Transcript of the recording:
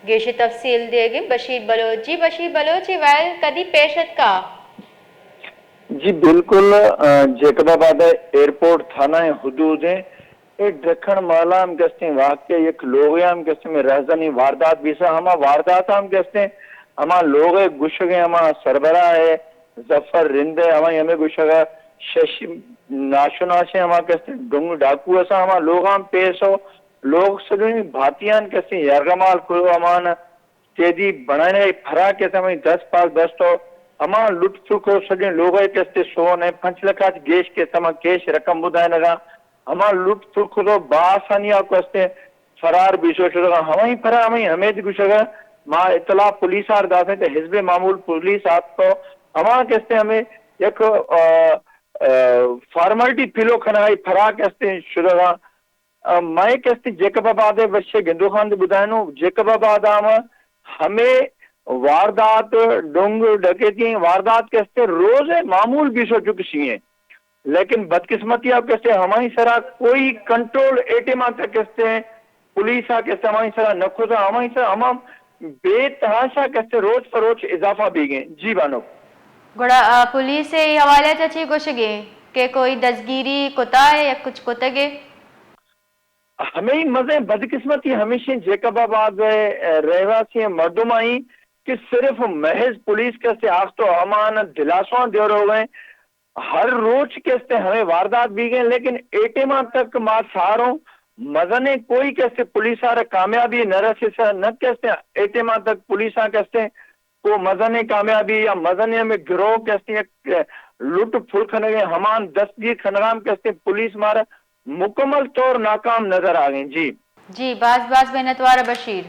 گیشیں تفصیل دیگیں بشیر بلوچ۔ جی بشیر بلوچ، اے وائل کدی پیش اتکا؟ جی بالکل، جیکب آباد ایئرپورٹ تھانہ حدود ہیں، اے ڈکھن مالا ہم گستیں واقعہ، یک لوگے ہم گستیں میں رہزنی واردات بیسا، ہما واردات ہم گستیں، ہما لوگے گشگیں، ہما سربراہ ہے ظفر رند ہے، ہما ہمیں گشگا شش ناشناسیں ہما گستیں ڈنگ ڈاکو اسا، ہما لوگاں پیسو، لوگ سجنی بھاتیان گستیں یرغمال کو، ہمان تیدی بنائینگ ء پھرا کہ ہمے دست پاس بستو، ہما لٹ چکو سجیں لوگ ء کستے سون ء پنچ لکھ ء گیش کہ ہما کیش رقم بدائینگا، ہما لٹ چکو تو بآسانی ء کستے فرار بیسو شدگا۔ ہمائی پھرا ہمائی ہمید گوشگا ما اطلاع پولیس آر داتیں تو حزب معمول پولیس آتکو، ہما کستے ہمیں یک، آ، آ، فارملٹی پیلو کنگائی پھرا کستے شدگا۔ ء مئے کستے جیکب آباد ء وشے گندوخان دے بدائنو، جیکب آباد آم ہمے واردات، ڈنگ ڈکیتی واردات کستے روز ء معمول بیسو چکشی ہیں، لیکن بدقسمتی ء کستے ہمائی سرا کوئی کنٹرول ایٹے ما تک کستے پولیس ء کستے ہمائی سرا نکوزا، ہمائی سرا ہما بے تحاشا کستے روچ پر روچ اضافہ بیگیں۔ جی بانو۔ گڑا آ، پولیس ء اے حوالہ ء چہ چی گوشگے کہ کوئی دزگیری کتا ہے یا کچھ کتگے؟ ہمے مزیں بدقسمتی ہمیشیں جیکب آباد ء رہواسی مردم آئی کہ صرف محض پولیس کستے آخت و امان دلاسواں دیوروگیں۔ ہر روچ کستے ہمے واردات بیگیں، لیکن اے ٹیمان تک ما ساروں مزنیں کوئی کستے پولیس آرا کامیابی نہ رسیسا، نہ کستے اے ٹیمان تک پولیساں کستے کو مزنیں کامیابی یا مزنیں ہمیں گروہ کہ استیں یک لٹ پھل کنگیں ہمان دستگیر کنگام کہ استیں پولیس مارا مکمل طور ناکام نظر آگیں۔ جی۔ جی، باز باز منتوار بشیر۔